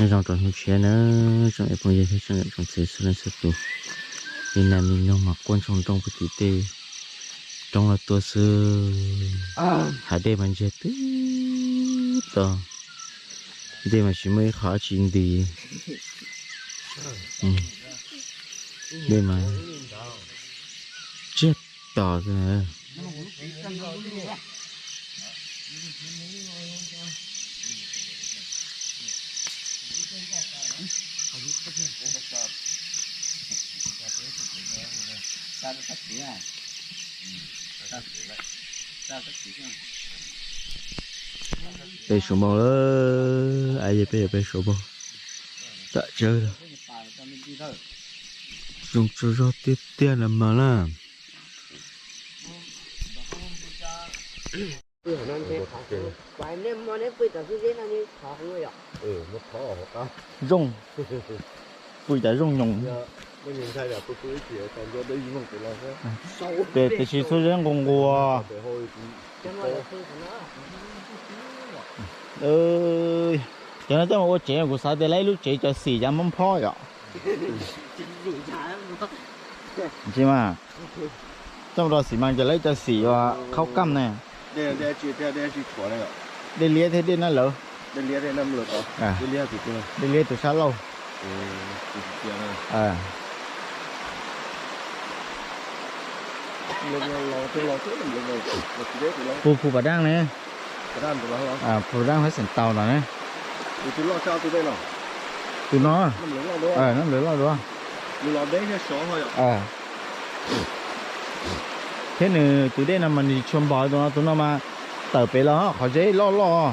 Zoo rau hnub tshiab na, tsoom phooj ywg thiab tsoom niam tsoom txiv txhua leej txhua tus, li nas li noog mas quaj ntsoog nrooj puag tim tej roob los tuaj xwb. Hav dej mas ntsiag twb to, dej mas tsis muaj ib qho dab tsi nti. Dej mas ntsiag to xwb na. Peb suav npaug lawm, a yog peb yuav peb suav npaug. Tam tsawg los zoo tsaug zog tiag tiag los mas na. Zoo, pw cas zoo nyoos. Tiam sis txhua zeb nquas nquas. Cov no coj mus ua tsev, kuv xav tias lawv ib lub tsev cov xim cas mob phob yom. Tsis mas, coj mus rau xim mas ces lawv cov xim uas khaub kaj ne. Dej liab thiab dej nab lawv. Dej liab tus sab laug. Pus phu pas daj ne. Phu pas daj hab xeem taus no ne. Tus no, nab nplawv loj dua. Thiab nws tus dej no mas nws tsis tshua npog tus no, tus no mas tawm pem los qhov zeb loj loj.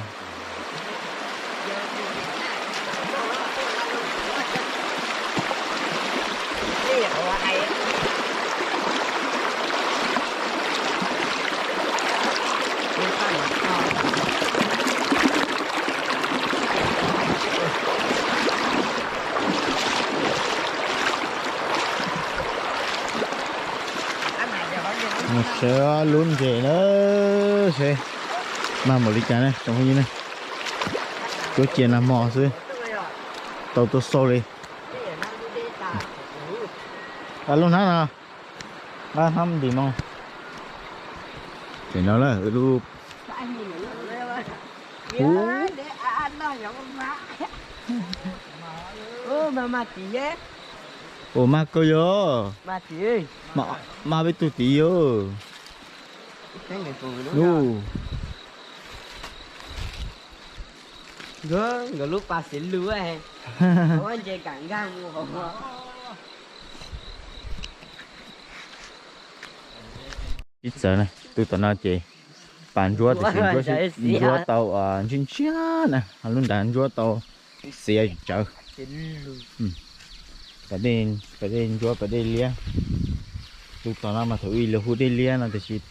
Mus saib lub ntses na, seb mag npaum li cas na tsoom phooj ywg na. Cuab cia nag hmo xwb, tau tuaj xauj li. Lub hnab no, hnab ntim no. Ces no lub Ua mag kawg yog, mag peb tug tid yog. Nkawd lub pas xev lus, ua ntses kam nkag mus hauv. Ib txawm na, tus tom no ces pas ntsuab tiam sis ntsuab tau ntsia ntsia na, lub nrad ntsuab tau xiav tsawv. Pas dej ntsuab pas dej liab. Tus tom no mas thaum ub lawv hu dej liab no tiam sis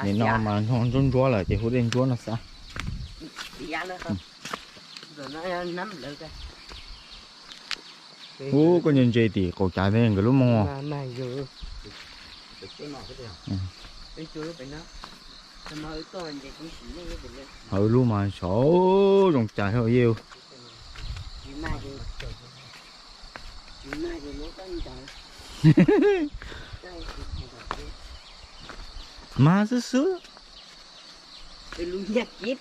nim no mas ntsuab ntsuab lawm ces hu dej ntsuab no xav. Ub, koj nco ntses tim qaum cav thiab nkawd lub moo. Hauv lub mas saud zoo cas yej. Mag xwb xwb.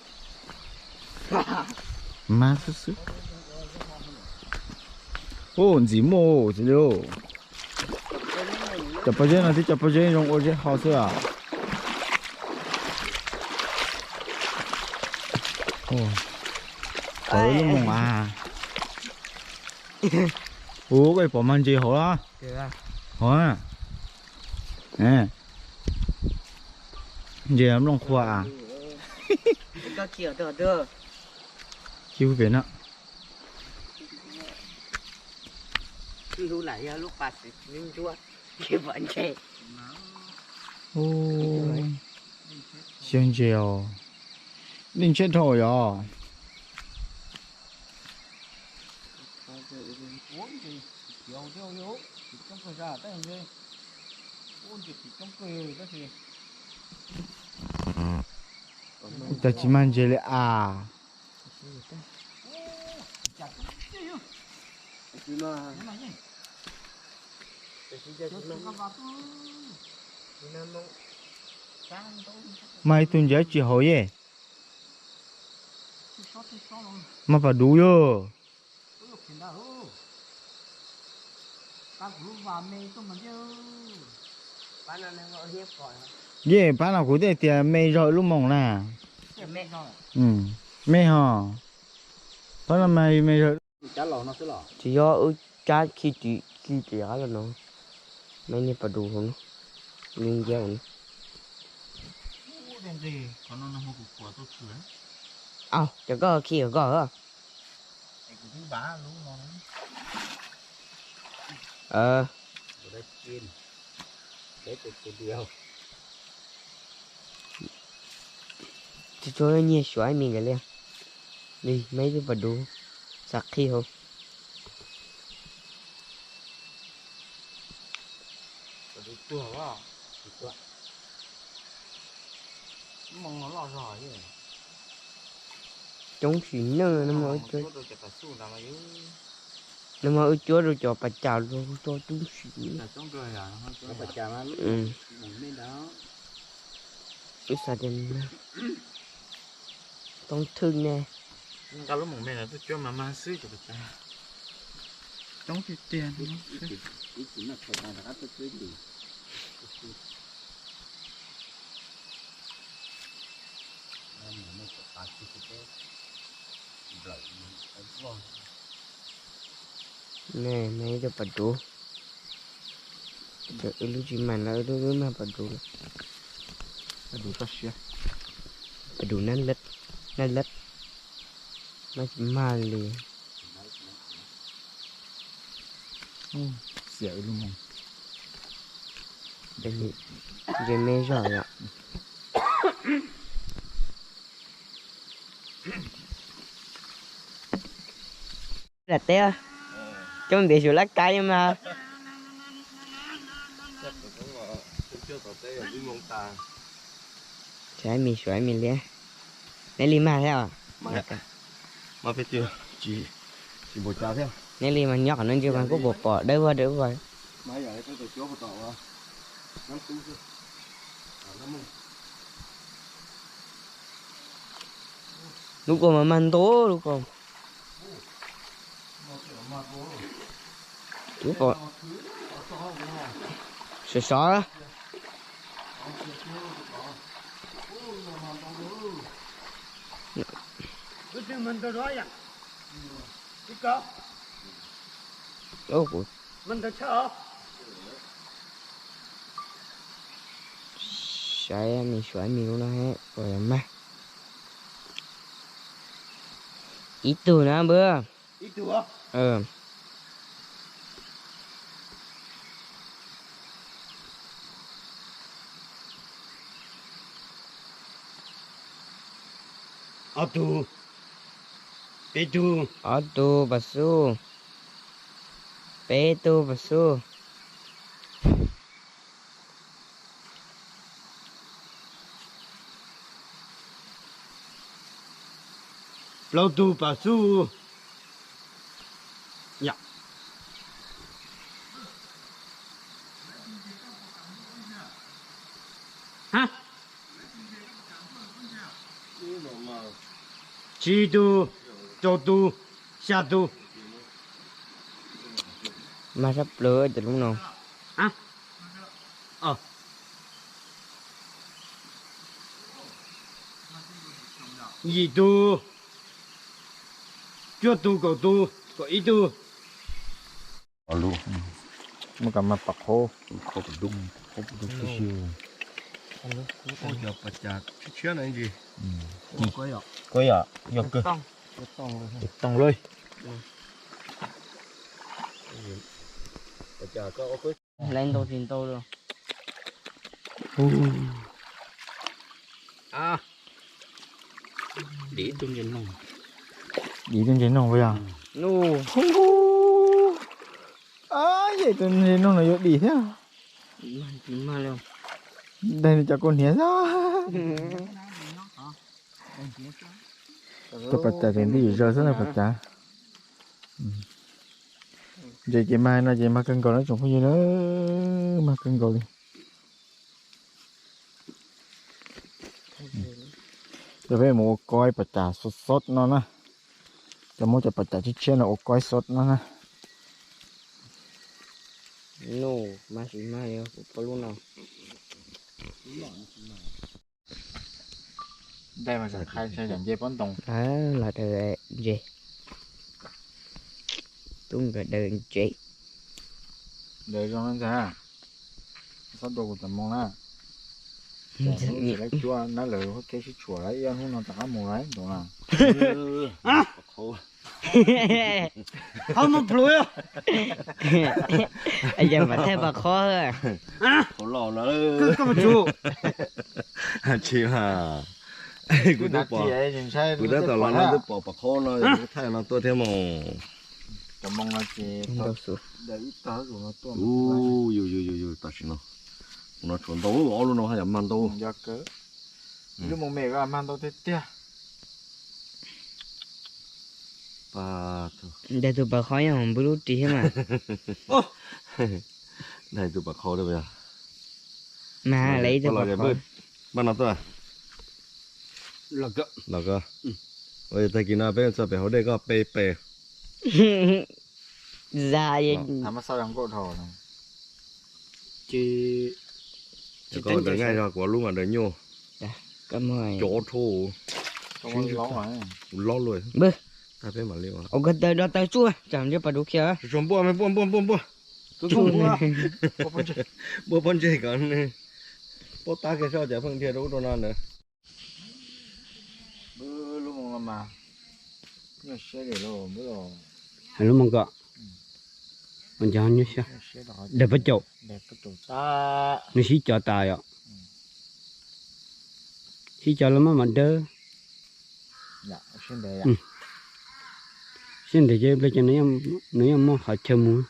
Mag xwb xwb. Ub, ntxim muaj li. Cov pob zeb no twb cov pob zeb zoo ua zeb ho xwb as. Pom lub moo a. Ub, koj pom mag ntses hauv los? Hov. Ntses nplooj qhuav a. Ci pem no. Siab ntses os. Dej ntshiab dhau yog. Cas tsis mag ntses li as. Mas ib tug ncav tsis haus ye. Mas pas duv yog. Yej pab no kuv thiaj tias me zog lub moos na. Me ho. Pab no mas me zog. Tsis yog wb cab khi tim khi tim qab los no. Me niag pas duv hauv no. Li nciab hauv no. Au, cov koj khi koj. Tsis tshua nyiag suav ib me nkawd li. Li me ib tug pas duv xav qhib hauv. Coob sim neej no mas wb cuab rau cov pas cas los tso coob sim. Wb xav tias toob thwj ne. Nqa lub moos me no tuaj cuab mas mag xwb cov pas cas. Coob tiag tiag. Ne, me ib tug pas duv. Wb lub tsis mag lawm, wb lub mag pas duv lawm. Pas duv nab lab, nab lab, mas tsis mag li. Xiam wb lub moos. Ntshe me zog yom. Lam teb, coj npias xyuas lab kab mas. Saib me suav me liab. Neb li mag thiab os? Neb li mas nyob qhov no ntsis mas kuj pom pom dawb vog dawb vog. Lub kaus mas mag ntau lub kaus. Sov sov. Saib me suav me lub no puas yog mag. Ib tug na npawg. Ob tug, peb tug. Ob tug pas xub, peb tug pas xub. Plaub tug pas xub. Tsib tug, rau tug, xya tug. Mag sab plaws cov lub no. Yim tug, cuaj tug, kaum tug, kaum ib tug. Muab kas mas pam qhob, qhob tib si. Cov pas cas tshiab tshiab no ntsis. Kuv yom, yog kawg. Tooj lawm. Laiv ntau tsis ntau li. Dim ib tug ntses noog puas yog? Yog ib tug ntses noog no yuav dim thiab. Daig li cov kua hniav xwb. Cov pas cas ces nti zaws xwb na pas cas. Ntses ces mag no ces mag kawg nkaus na tsoom phooj ywg na, mag kawg nkaus li. Cov peb mus ua koi pas cas xov xov no na. Cov muab cov pas cas tshiab tshiab no ua koi xov no na. Nub mas tsis mag li kuv pom lub no. Nce pob ntoo. Los daws ntses. Tub nkawd daws ntses. Daws zoo ntag. Txhob dua kuv cov moo na. Lawv cuab nab lawv ua kev sib tshuam lawm, ib ob hnub no rov qab mus lawm ntag na. Qhov muaj plhuav. Yog mas thaij pas qhob. Qhov los no. Tsis mas kuv twb pom, kuv tab tom los no twb pom pas qhob no, kuv thaij no tuaj thiab mas. Ub, yus yus yus yus tam sim no, kuv no tshuav ntau, ob lub no haj yam mag ntau. Lub moo me mag ntau tiag tiag. Daig tus pas qhob yeej mus npwb lub ris thiab mas. Daig tus pas qhob. Mas lawv ib tug pas qhob. Npaj no tuaj. Los ko, tag kis no peb txog pem hauv dej koj pe pem. Zaj. Koj daws nqaij zog kuv lub mas daws nyuaj. Cov rho kuv lob luaj. Ua koj taw do taw tsuj tsam ntsej pas duv khiav. Tsuag npuaj me npuaj npuaj npuaj npuaj. Npuaj pob ntseg kom nws paub tab kiag soj cas pheej dhia rau ub rau no ntawd. Lub moo ko, moo cov nyuaj siab, daig pab caum, nws sib cov tas yom. Sib cov los maj mam dawb. Siab ntev ces ple ces nws yeej muaj qhov chaw mus.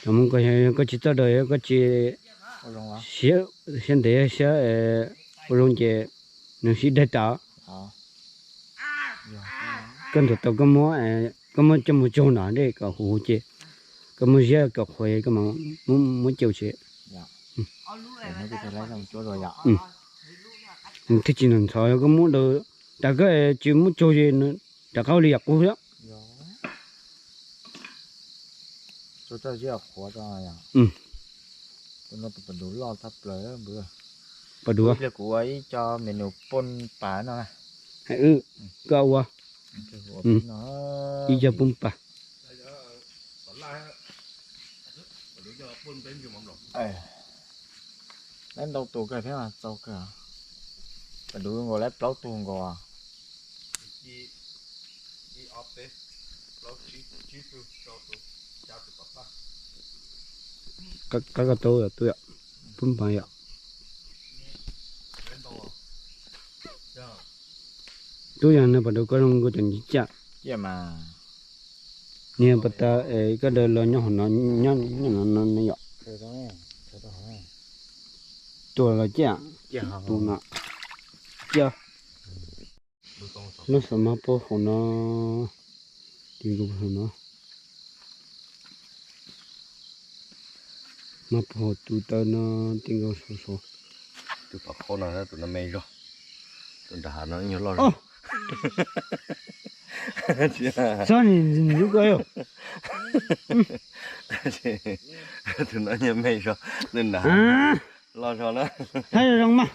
Cov moo ko yog koj tsis txawj daws, yog koj tsis siab ntev siab ua zoo ces nws sib daig tas. Koj nthuav tau koj muab, koj muab coj mus tsaug nram dej kom huv huv ces koj muab ziab kom qhuav koj mam muab coj tsev. Thiaj tsis ntxhov, koj muab daws tas koj tsis muab tsaug ces rov qab ua li yam qub thiab. Pas duv, kuv ua ib co menu poj pas no na. Koj ua ib co poj pas. Lawv ntau tus kawg thiab, txaus kawg. Pas duv nkaus lawv plaub tug nkaus. Qab koj tau yom, poj pas yom. Tub yog nws pas duv koj zoo nkauj cov ntsig caj. Niag pas tas koj daws los nyob hauv no, nyob no yom. Tuaj los ciaj, tus no ciaj. Lub xav mab pab hauv no, ti nkaus hauv no. Mab pab hauv tus taw no ti nkaus saud saud. Tus pom qhov no, tus no me zog. Tus nram hav no nyuag loj zog. Txhob nim lub ko. Tus no nyuag me zog, tus nram hav loj zog na. Thaij zoo mas.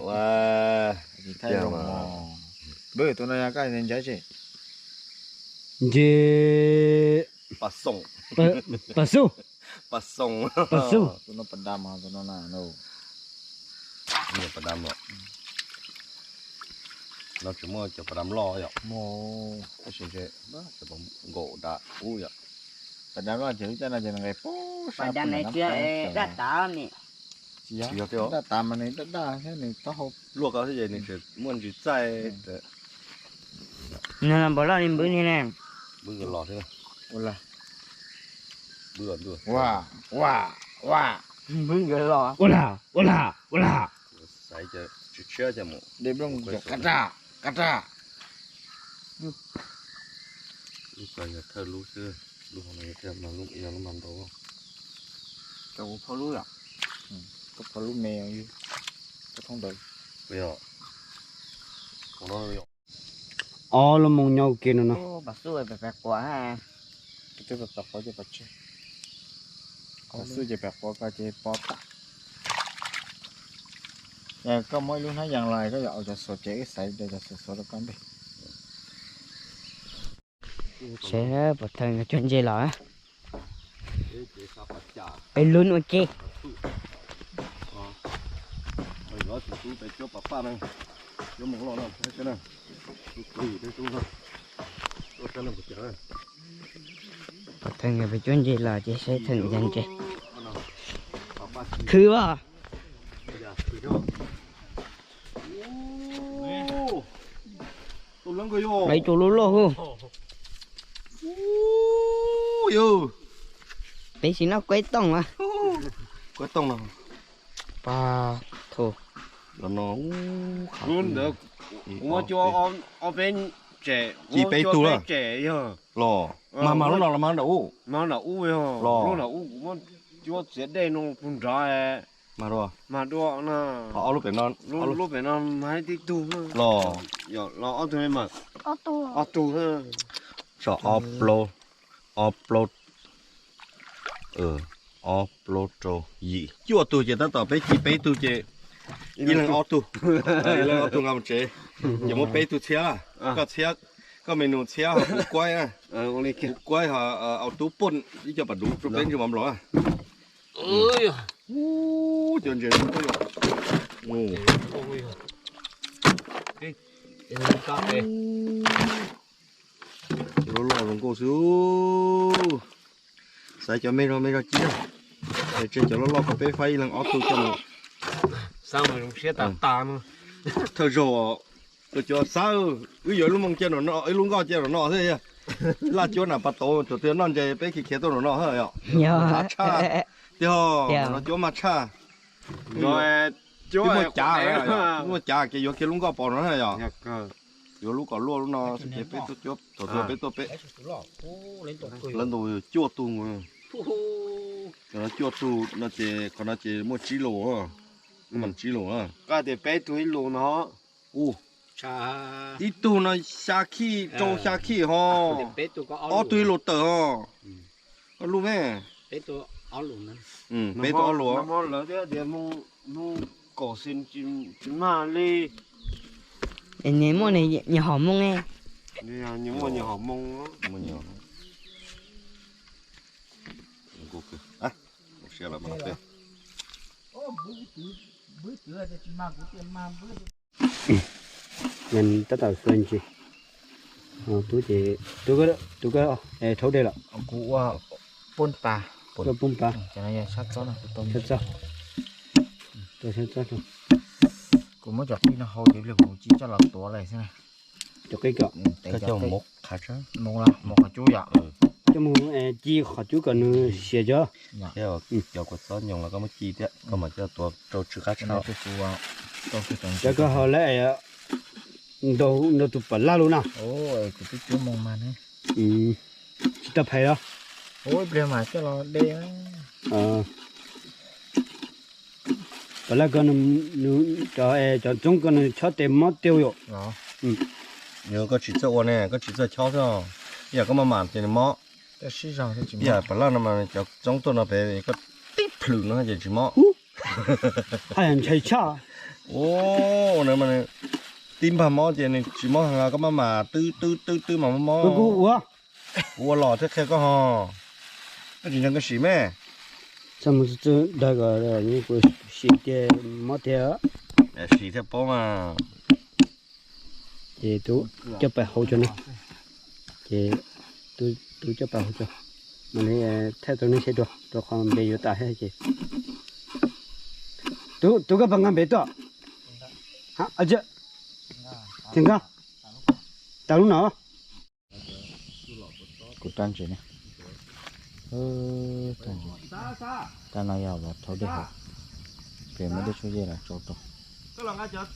Ua, tus no yog koj ntsia tsi. Ntses. Pas xoom. Pas xub. Pas xoom. Pas xub. Tus no pas dam, tus no na. Pas dam los. No tsis muaj cov pas dam loj yom. Muaj, tab sis nkaum dav ub yom. Pas dam loj ces lub caij no ces nqes pem sab. Pas dam ne, daj tav ne. Daj tav mas nws daj daj thiab nws taub hau luaj ko xwb ces nws tseem muaj ntsis txaij. Nws los npaum loj li npwb ni ne. Npwb nkawd los thiab. Ua, ua, ua. Npwb nkawd los. Ua la, ua la, ua la. Xaiv cov tshiab tshiab cov mus. Dej nplooj qab raj. Ka raj. Lub ko yog thawj lub xwb, lub no yog lub mas ntau. Cov kuv phau lub yom, koj phau lub me, koj thoob ntawd. Ob lub moo nyob ua ke no no. Pas xub pes quav, twb pes quav ces pas tseg, pas xub ces pes quav ko ces pob tas. Koj muab ib lub hnab yees los koj yuav ua cov xuas ces wb xaiv cov xuas xuas rau koj npe. Seb puas theej cov ntses los. Peb lub ua ke. Puas theej peb cuab ntses los ces seb theej cov ntses. Khwv as. Lawv tus loj loj hu. Peb tsis noj kuab tooj mas. Kuab tooj no. Pab tho. Los no. Lub ntawd kuv muab cuab ob peb tsem, ci peb tug lawm. Los mas mas lub no los mas nram ub. Mas nram ub yog los lub nram ub kuv muab cuab txiav dej no puag nrad. Mas dua. Mas dua na. Ob lub pem no, lub pem no mas tib tug los. Los ob tug mas. Ob tug. Tso ob plaub, ob plaub, ob plaub rau yim, cuaj tug ces tab tom peb ci peb tug ces ib leeg ob tug, ib leeg ob tug nqa mus tsev, ces muab peb tug txhiab, koj txhiab, koj me nus txhiab ho kuv kuaib, kuv kuaib ho au tub poj ib co pas duv rau peb ntsej muag nplaum. Cov ntses loj loj zoo nkauj xwb. Xaiv cov me zog me zog ci, tseg cov loj loj kom peb faib ib leeg ob tug coj mus. Thawj zaug, tus cuav xab, wb yuav lub moo cia no no, ib lub nkoj cia no no xwb. Laj cuab na pas tauv thaum twg noj ntses peb khiav khiav tuaj no no yom. Tshaj, tiag, no cuab mas tshaj. Muaj cav, muaj cav ces yuav kiag lub nkoj pov no yom. Yuav lub kom luaj lub no ces peb tuaj cuab, thaum twg peb tuaj peb. Lawv ntu cuaj tug, cuaj tug no ces qhov no ces muaj tsib lus, muaj tsib lus. Koj tias peb tug ib lus no. Ub, ib tug no xya khij rau xya khij ho, ob tug ib lus tawm ho. Koj lub me, peb tug ob lus. Lawv tias mus kaum xi tsis mag li. Nws muaj nws hom moo. Nws muaj nws hom moo. Tab tom xuas ntses. Tub ces, tub, tub, thaub dej lawm. Kuv ua poob pas. Ua poob pas. Sab txob, sab txob. Kuv muab cov qij no hau ces pliag kuv ci coj los tuav lawm xwb na. Cov qij ko, coj mus qhav cub yom. Coj mus ci qhov cub kom nws siav cov. Cov kua txob nyoos los koj muab ci thiab koj mam coj tuav rau tsw qab tshaj. Cov ko hau lawm, nrog tus pam laj lub na. Tsis tau phais los. Pam laj ko, cov ntxoov ko nws chob tes mob tiag yom. Yog koj tsis txawj ua ne, koj tsis txawj chob xwb, ib yam koj maj mam ces nws mob. Ib yam pam laj no mas cov ntxoov tuaj no pem koj tib plhws no ces tsis mob. Haj yam ntshai tshaj. Ua no mas tib npag mob ces nws tsis mob heev, koj maj mam twb twb twb twb mas mob. Kuv ua, kuv ua los thiab qhia koj ho. Koj tsis ntseeg koj sim me. Txaj muag txwj dag kom kuv sim tias mob tiag. Sim thiaj paub mas. Ces tub coj pais hauv tso na. Ces tub coj pais hauv tso. Mam li thaij rau nej saib dua, rau qhov npe yuav tas thiab ces. Tub, tub koj pab nqa npe tuaj. Ces nqa, tas lub no. Kuv rab ntses ne, rab ntses, rab no yog los thau dej haus, pem muaj dej tshuaj yej los tsau rau.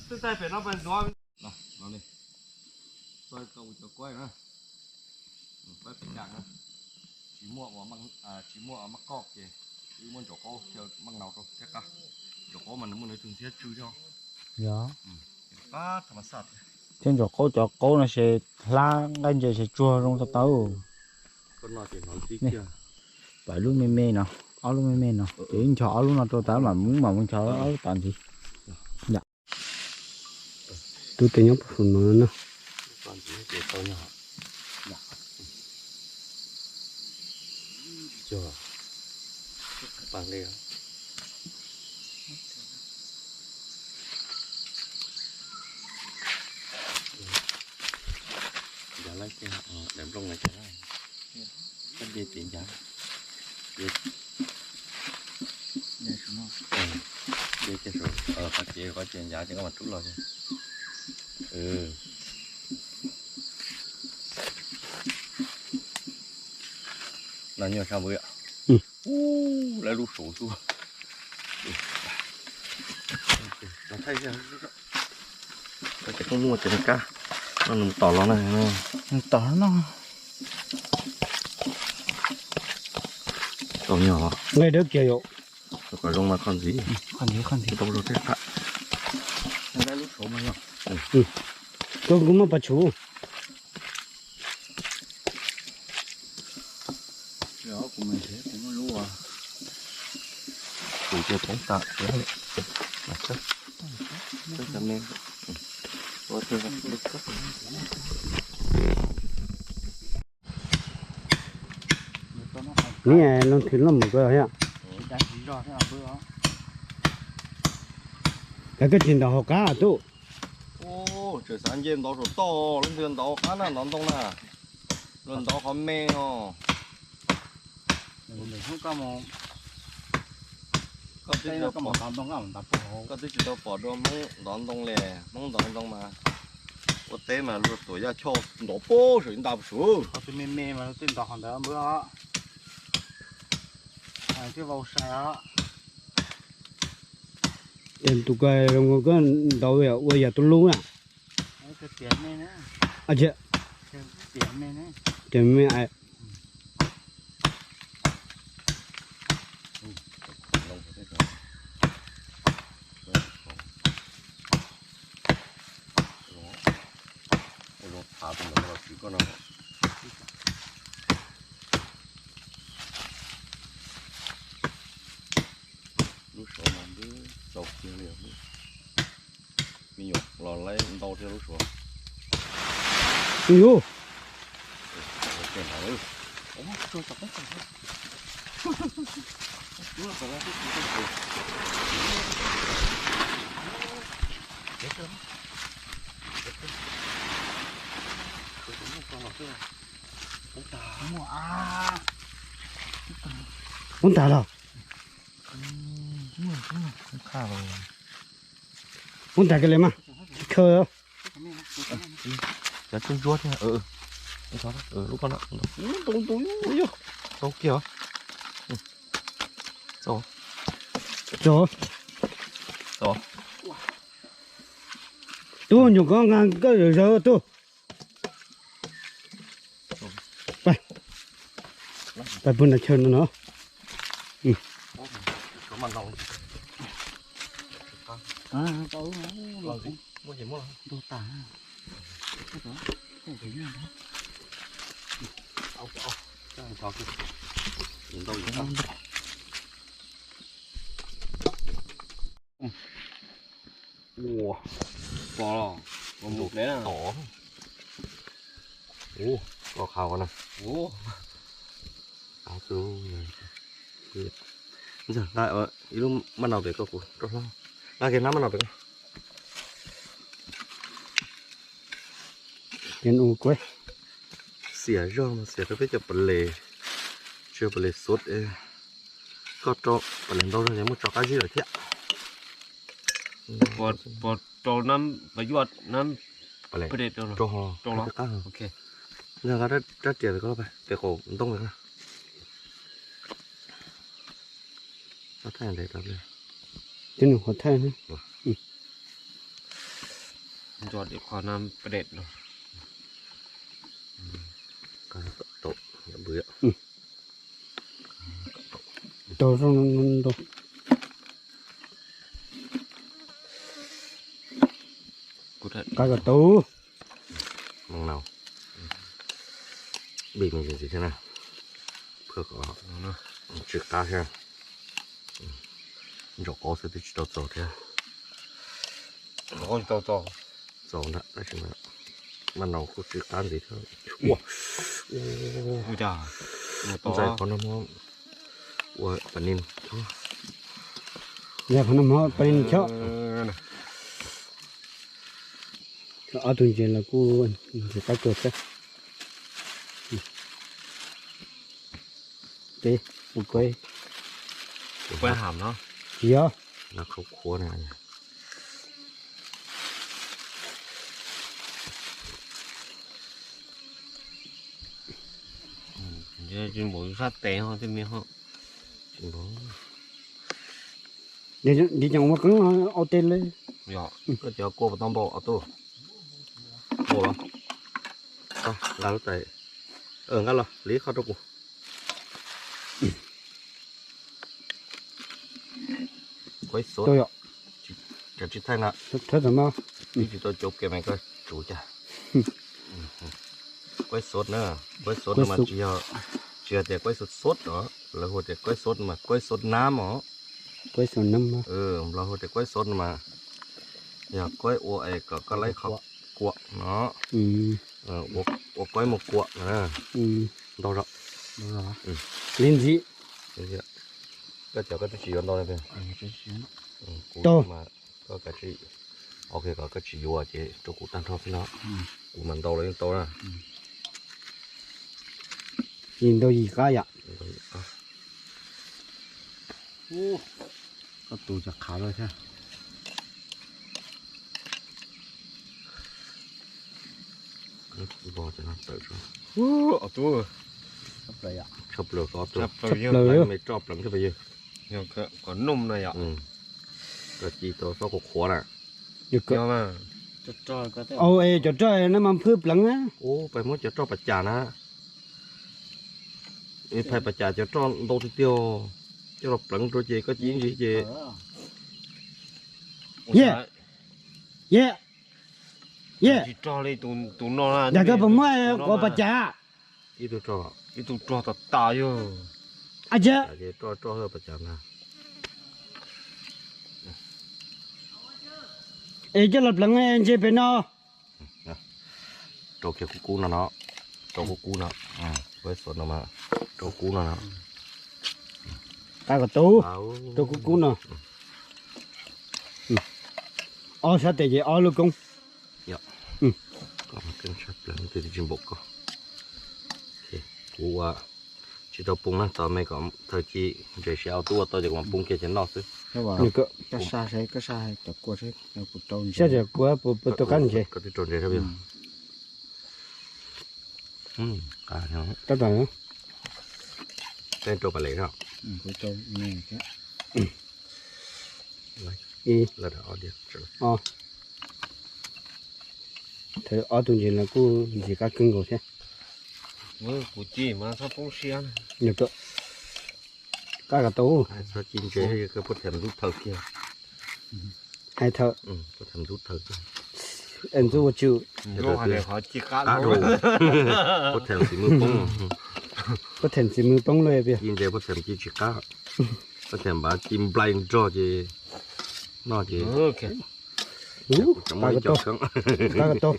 Twb thaij pem no pem ntuav. Tau cov kuaib na, kuaib pem naj na, tsis muaj ua, tsis muaj maj koj ces wb muab ntsaum qaub xyaw maj naus rau thiaj qab. Ntsaum qaub mas nws muaj nws tus ntxhiab tsw thiab. Yog. Qab tham mas xaj thiab. Thiab ntsaum qaub cov qaub no ces hlab nqaij ntses ces tsuag zoo tau tau. Pab lub me me no, ob lub me me no, ces wb nchos ob lub no rau tas mam mus, mam mus nchos ob lub tas ntxiv. Tub tej nyob puag saum no na. Ncav lawm ces daim nplooj no ces lawm, koj de ces ncav. De ces, qhov ces, qhov ces ncav ces koj mam rub los ces. No nyuaj sab npawg. Ub, lawv lub saum xwb. Thaij, ces koj muaj ces kab, no nws tom los na. Nws tom no. Tau nyuaj os. Nqaij dawb kiag yom. Kom zoo mas qhov ntxiv. Qhov ntxiv, qhov ntxiv. Tau zoo tej qab. Lub saum mas yog. Koj kuv muaj pas tshuv. Kuv mus nrhiav kuv muaj lub, kuv cia poob tas tiag li. Nws leej twg loj mus koj thiab. Koj tsis ntaus hauv qab tub. Tseem xav nce ntov saum toj, leej twg ntov qab na ntov ntoo na. Luag ntov qhov me os. Koj twb tsis tau pom dua Hmoob ntov ntoo li, Hmoob ntov ntoo mas ua teb mas luag tuam yaj choj ntov pem saum ib nta pem saud. Qhov twg me me mas luag twb ntov qhov ntawd npawg os. Thiaj vau sai os. Tus ko zoo koj ntov ua yam tus lub na. Ces me, lub suav mas npwb txaus kiag li. Me nyuam los laib ntau thiab lub suav. Ui yu. Muab tag los. Muab tag kiag li mas. Khawb. Cov ntsuab ntsuab thiab. Lub ko no. Tau kiag. Tau. Tub nyuam ko nqa koj zawv zawv tub. Pab pub nrog chaw no no. Ua, pom los, mus mus pem na. Tom. Ua, koj qhav qhov na. Ua, qhav xwb. Ntxawg, nqa ib lub maj nau pem koj kuv rau hlob. Nqa kiag hnab maj nau pem koj. Xiam zog mas xiam rau peb cov pes les, tsis yog pes les xuv. Koj rau pes les ntau zog ces muaj tso qab zib lawm thiab. Puas rau nab, puas yuaj nab pes les rau los? Rau los. Nqa rab riam pem koj, pem qaum ntoo pem koj. Thaij ntev tas li. Tib nus qhov thaij na. Nco tim qhov nab pes les no. Tau, tau, tau. Qab kom tau. Mov nau. Npij me ntsis thiab na. Phaj kom tsw qab thiab. Ntsaum qaub xwb twb tsis tau txaus thiab. Txaus ntag, tab sis mas npaj no kuj tsw qab ntxiv thiab. Ua, ntxais qhov no ua pas nis chob. Ntxais qhov no ua pas nis chob. Ob tug ntses los kuj ntxim qab kawg thiab. Peb ua kuaib, kuaib ham no. Tsis yog. Qhuav qhuav na. Tsis npaum sab tes ho tej me ho. Tsis npaum. Ntiv ceev ua qeeb au tes li. Yog koj cov kua puas tau npaum ob tug? Npaum los? Nqa lub tais, nqa los li qhov rau kuv. Kuaib xov, cov tsis thaij na. Twb tsis tau cov ke mas koj tsuv cas. Kuaib xov na, kuaib xov no mas tsis yog, tsis yog tias kuaib xov xov os, lawv hu tias kuaib xov mas kuaib xov nab os. Kuaib xov nab. Lawv hu tias kuaib xov no mas yog kuaib ua es kom koj laib qhov kuam no. Ua kuaib muaj kuam na. Ntau zog. Li ntxiv. Koj cov koj twb tsis yuav ntau li. Kuv mas koj kav tsij, ok, kom koj tsis yuav ces rau kuv tag nrho xwb no. Kuv mas ntau los yeej tau na. Yim ntau yim qab yom. Koj tus cov qhav lawm thiab. Tshaj plaws, tshaj plaws, me roj pleev thiab pab yawg. Kom num no yom. Koj ci tau xob qhuav qhuav na. Au, es cov roj no mas phwj pleev na. Ub, pais muab cov roj pas cas na. Phais pas cas cov roj ntau tiag tiag, coj los pleev rau ces koj ci ntsis ces. Ye, ye, ye. Yog koj puas muaj quav pas cas? Ib tug rog, ib tug rog tas tas yog. Ab, roj, roj pas cas na. Es coj los pleev ntses pem no. Rau kiag kub kub no no, rau kub kub no, kuaib xov no mas rau kub no no. Qab kom tau, rau kub kub no. Ob sab tes ces ob lub koob. Koj mas keeb tshaj plaws, twb tsis npaum koj. Kuv ua tsis tau poob na, tos me kom thawj ci ntses seb au tub ua tau ces kuv mam poob kiag ces noj xwb. Sab cov kua puas tau qab ntses. Koj twb rau ntses rau. Tab tom, peb rau pas les no. Ob tug ntses los kuj ntxim qab kawg nkaus thiab. Kuv ci mas txhob poob siab. Qab kom tau. Txhob ci ntses, puab them ntub thawj kiag. Hais thawj. Puab them ntub thawj kiag. Es ntub ua tsum. Puab them txiv mwg poob. Puab them txiv mwg poob lawm. Ci ntses puab them ci tsis qab. Puab them npav ci nplai nrog ces noj ces. Qab kom tau.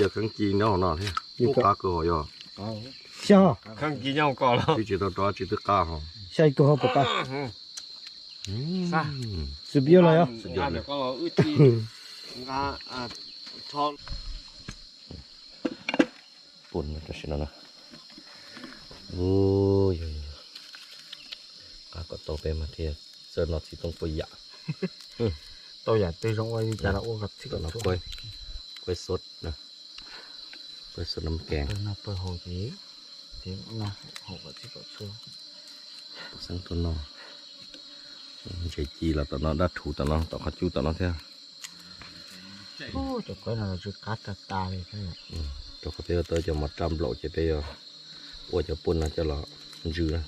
Yog kheeb ci nyob hauv no thiab. Qab kawg hos yog. Xyov. Twb tsis tau rov tsis twb qab hos. Xyov ib kawg hos puas qab. Xub piab los yog. Pum tam sim no na. Qab kom tau peb mas thiaj txawj noj txiv toob puaj yam. Tau yam twg zoo ua li cas los ua kom txhij kom txhua. Kuaib xov na, kuaib xov nam kees. Pawg haus ces, ces noj haus kom txhij kom txhua. Xeeb tuaj noj, ntses ci los tom no, dab rhuv tom no, tom qhov cub tom no thiab. Cov kuaib no tsw qab tag tas li thiab. Rau qhov peb yuav tau cov mov raj nplaum ces peb yuav Ua cov puj no coj los ntsw na.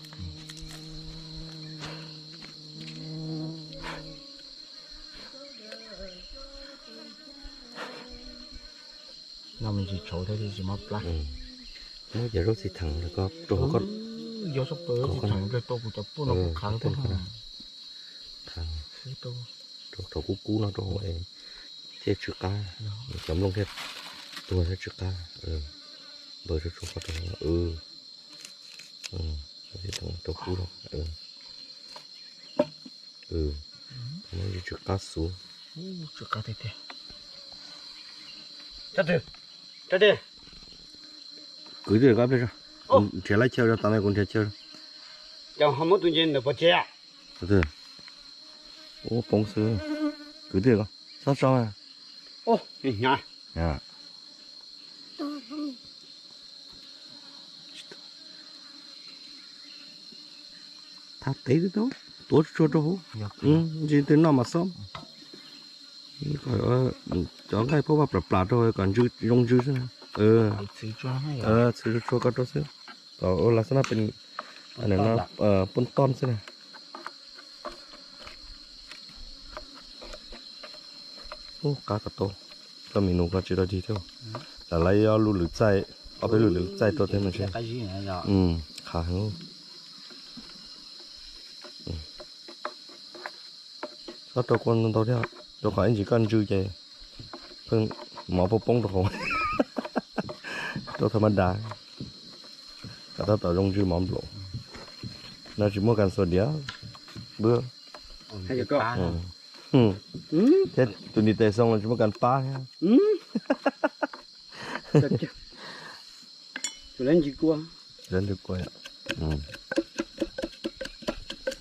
Noj me ntsis tshauv thiab tsis mob plab. Muab cov zaub txiv theem los ko rau hauv ko. Rau thaum kub kub no rau hauv thiaj tsw qab, cov nplooj thiaj tuag thiab tsw qab. Npawg tsuag tsuag qhov rau hauv. Rau kub no. Muab tsw qab xwb. Kwv twg ko pliag, nrhiav lab chaw rau, tam no kuv nrhiav chaw. Ua poob xwb. Kwv twg ko, txhob tso. Thab tev tuav tsuag tsuag rau hauv. Ntsis twg noj mas xob. Cov nqaij pab vaj plam plam rau kom ntsw zoo ntsw xwb. Txhwv tsuag tsuag ko rau xwb. Kom ua las xab nab pes, poj toj xwb na. Ub, qab kom tau, coj me nus ko tsis tau dig thiab. Lam lawv ob lub lwm txaij, ob peb lub lwm txaij rau thiab no. Qab heev. Txhob rau kua ntau ntau thiab, rau qhov ib ntsis koj ntsw ces pheej mov poob poob rau hauv. Rau thaum mas dav, kom tab tom zoo ntsw mov nplaum. No tsis muaj kas xua diav, npwb. Thiab tus ntiv tes xoo los tsis muaj kas pab thiab.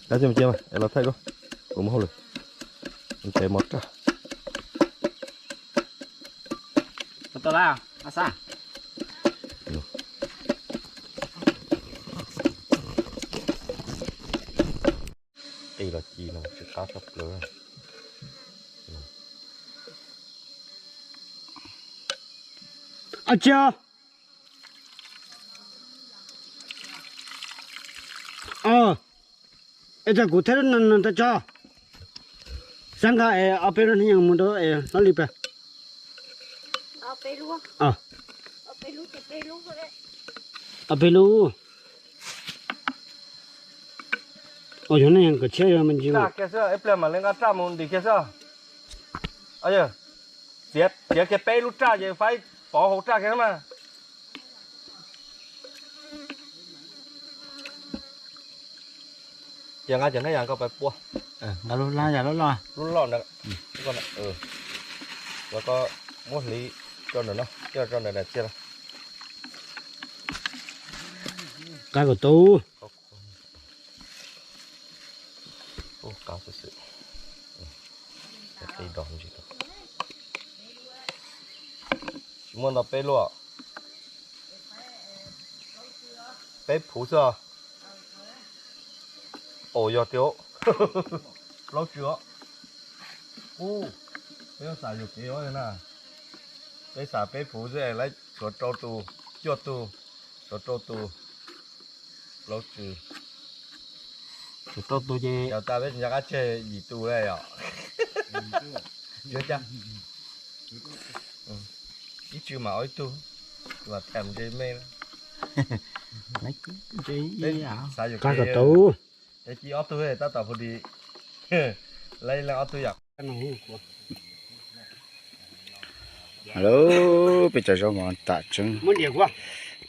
Tab cia mas cia mas es los thaij koj, kuv mus hauj lwm. Ntes mov raj. Qis los ci no tsw qab tshaj plaws. Cia. Es txog kuv thiab no tso. Xav nqa es ob peb lub hnab nyeej mus rau es hlob li pes. Ob peb lub. Ua yog no kom tshiab yog me ntsis. Ib pliag mam li nqa raj mus ntim kiag xwb. Txiav kiag peb lub raj ces faib pov hauv raj kiag mas. Ces nqa cov hnab yas ko pais pua. Nqa lub hnab yas loj loj. Lub loj ntawd. Los koj muab hliv rau ntawm no, coj rau ntawm daim txiag no. Qab kom tau. Qab xwb xwb. Tsis muaj ntau peb lub. Peb phuv xwb. Os, yog tiag. Plaub tsw os. Ub, peb xav yuam kev na. Peb xav peb phuv xwb, lawv tshuav rau tus, cuaj tus, tshuav rau tus. Plaub tsw. Tshuav rau tus ces cov tas peb tsis nco qab tseg yim tus li yom. Ib tsw mas ob ib tug, vam tham ntse me. Xav yuam kev, es ci ob tug tab tom phu di, lawv leej ob tug yam. Hello, peb cov zaub mov tam tseeb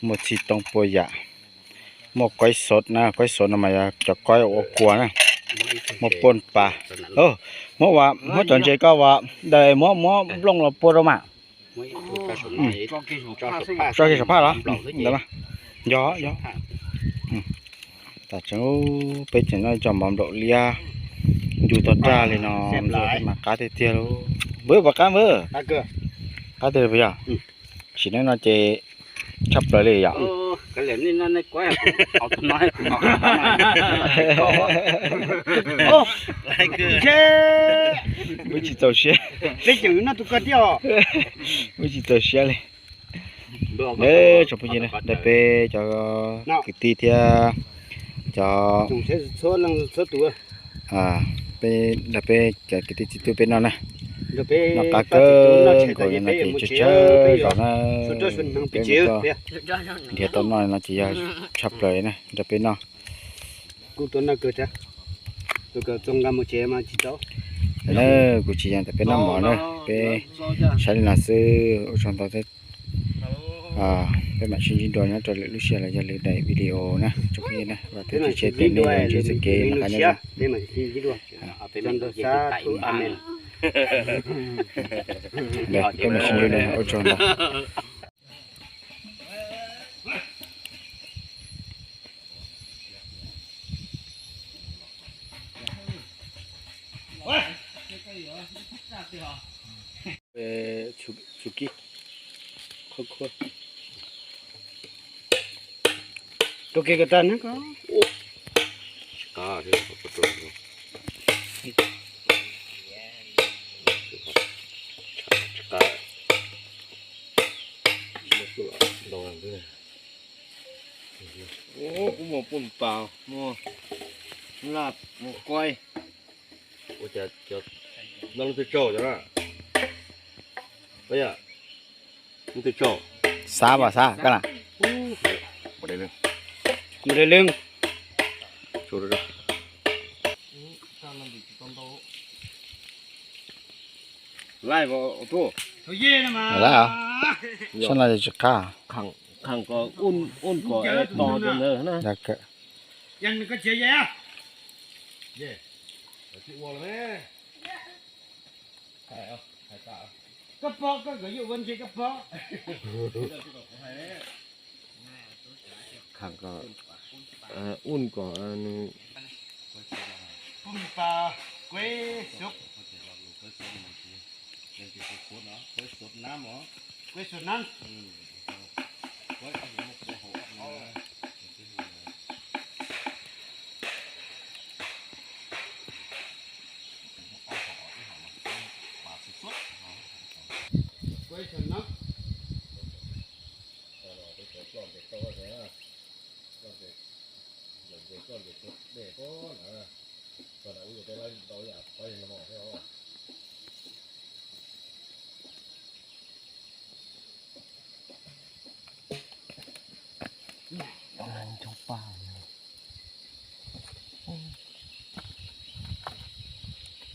muaj txhij toob puas yam. Muaj koib xov na, koib xov no mas yog cov koib ua kua na. Muaj poj pas. Muab, muab cov ntses koj ua daim, muab, muab nplooj los pua rau mas. Tso kiag saum phaj los? Ntawd mas. Yog, yog. Tam tseeb peb tseem noj cov mov nplaum liab, ncu tau raj li no mas qab tiag tiag lauj. Npawg, puas qab npawg? Qab tiag li puas yog? Sim neej no ces tshaj plaws li yom. Wb tsis txaus siab. Wb tsis txaus siab li. Neb tsoom phooj ywg na, nrog peb cov kwv tij thiab cov, peb, nrog peb cov kwv tij txiv tub peb noj na. Noj qab kawg nkaus no ces tsawg tsawg zaus na, peb mus nrhiav tau noj no ces yog tshaj plaws na nrog peb noj. Kuv tsis yog tias peb noj mov na, peb saib li no xwb, ua tsaug ntau. Peb mam sib ntsib dua nyob rau lwm lub sij hawm los yog lwm daim video na tsoom phooj ywg na, vam thiab cia siab tias nej yuav ntsib txoj kev noj qab nyob zoo. Peb mam sib ntsib dua, ua tsaug ntau. Txhua kib, rau kev kawm tag na ko. Kuv muaj poj pas, muaj laj, muaj kuaib. Ua cas no lub twg tsaug cov na? Lub twg tsaug? Xav mas xav koj na. Mus dai leeg. Laib os, laib os. Sab no tsis qab. Kham kom ua kom to ntawd na. Koj pom koj kom yuav ua ntshe koj pom. Kham kom, ua kom nws, pum pas kueb xub. Kueb xub nab.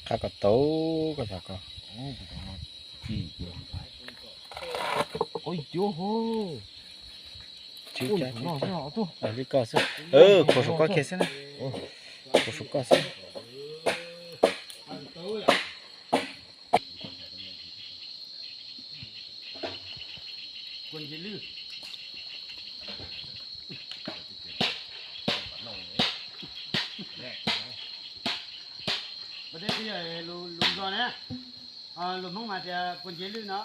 Qab ko tau, koj xav ko. Li koj xwb, khuv saum koj kiag xwb na. Khuv saum koj xwb. Lus Hmoob mas tias kua ntsev lwj no.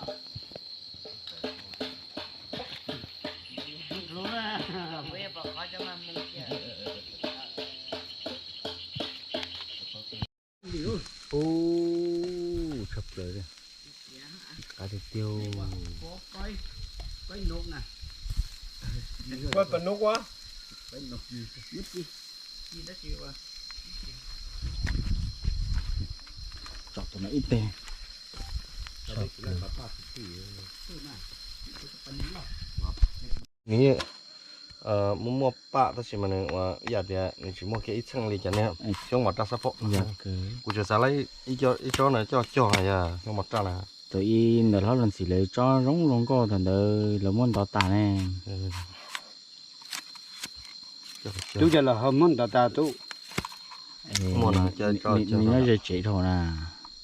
Ub, tshaj plaws li. Qab tiag tiag. Tsom tus no ib teg. Nws muaj muaj paj tab sis mas nws ua ib yam tias nws tsis muaj kiag ib txheej li cov niag xyoob mos raj xab phob. Kuv tseem xav laib ib tsob no coj cog yog xyoob mos raj na. Thaum ub ntawm hlob Leej Txiv lawv tsob zoo zoo nkauj thaum ntawd lawv muab ntov tas ne. Tub cov los ho muab ntov tas tub. Nws nyob ze tsev dhau na.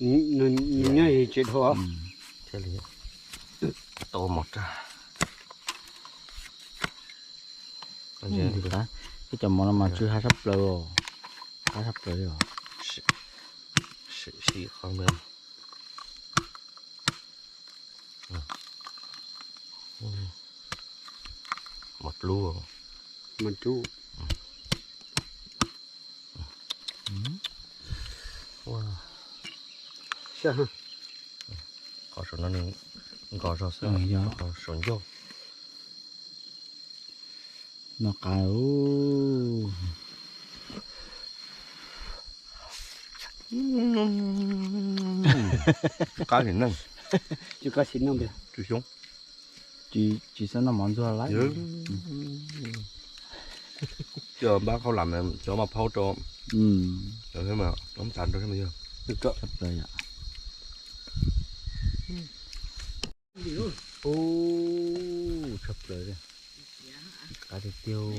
Nws nyob ze tsev dhau. Tau mos raj. Ib cov mov no mas tsw hab sab plaws, hab sab plaws li os. Mos dlub, mos dlub. Qhov saum no nws nkos zog xwb, qhov saum ncauj. Noj qab. Qab li neej. Tsis xoob. Tsis xav noj mov ntxuag lawm. Cov npab qhauv lam cov mas phauj rau. Txav rau. Ub, tshaj plaws li. Qab tiag tiag.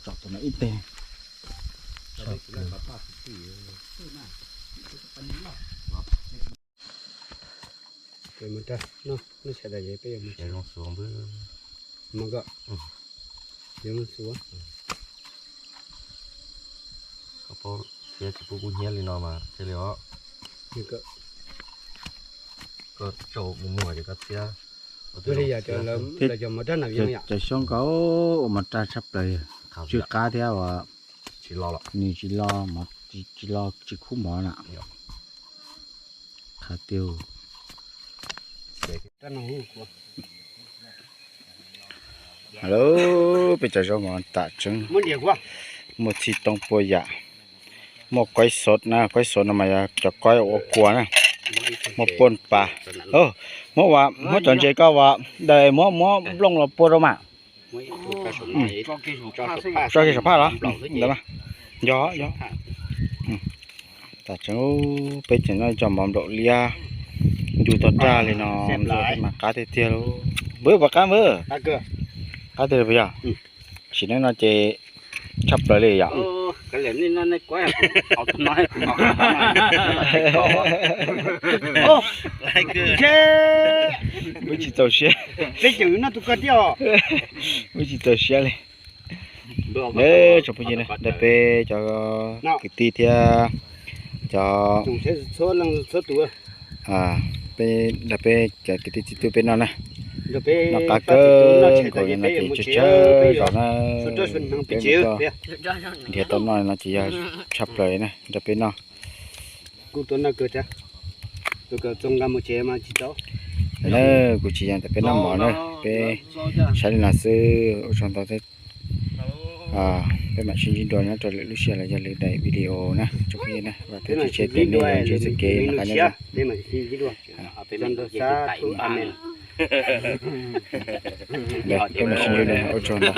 Tsom tus no ib teg. Mus rau no, no sawv daws peb yuav mus tsev. Zoo xua npwb. Mus koj. Yuav mus xua. Koj paub txiab tsis pub kub hnyiab li no mas thiaj li os. Koj tsaus mus muag ces koj txiab. Ua li yog cov lawv cov mov rab nas vias yom. Cov xyoob nkaus ua mov rab tshaj plaws, tsw qab thiab uas nws tsis lo, tsis lo tsis khub mov na. Qab tiag. Lawm peb cov zaub mov tam tseeb, muaj txhij toob puas yam, muaj kuaib xov na, kuaib xov no mas yog cov kuaib ua kua na, muaj puaj pas, muab, muab cov ntses koj ua daws, muab, muab nplooj los pua rau mas. Tso kiag saum phaj los ntawd mas. Yog, yog. Tam tseeb peb tseem noj cov mov nplaum liab, ncu tau raj li no, mas qab tiag tiag lauj. Npawg puas qab npawg? Qab tiag li puas yog? Sim neej no ces tshaj plaws li yom. Wb tsis txaus siab. Wb tsis txaus siab li. Tsoom phooj ywg na, nrog peb cov kwv tij thiab cov, peb, nrog peb cov kwv tij txiv tub peb noj na. Noj qab kawg nkaus no ces tsawg tsawg zaus na, peb mus nrhiav tau noj no ces yog tshaj plaws na, nrog peb noj. Kuv tsis yog tias peb noj mov na, peb saib li no xwb, ua tsaug ntau. Peb mam sib ntsib dua nyob rau lwm lub sij hawm los yog lwm daim video na, tsoom phooj ywg na, vam thiab cia siab tias nej yuav ntsib txoj kev noj qab nyob zoo. Peb mam sib ntsib dua, ua tsaug ntau.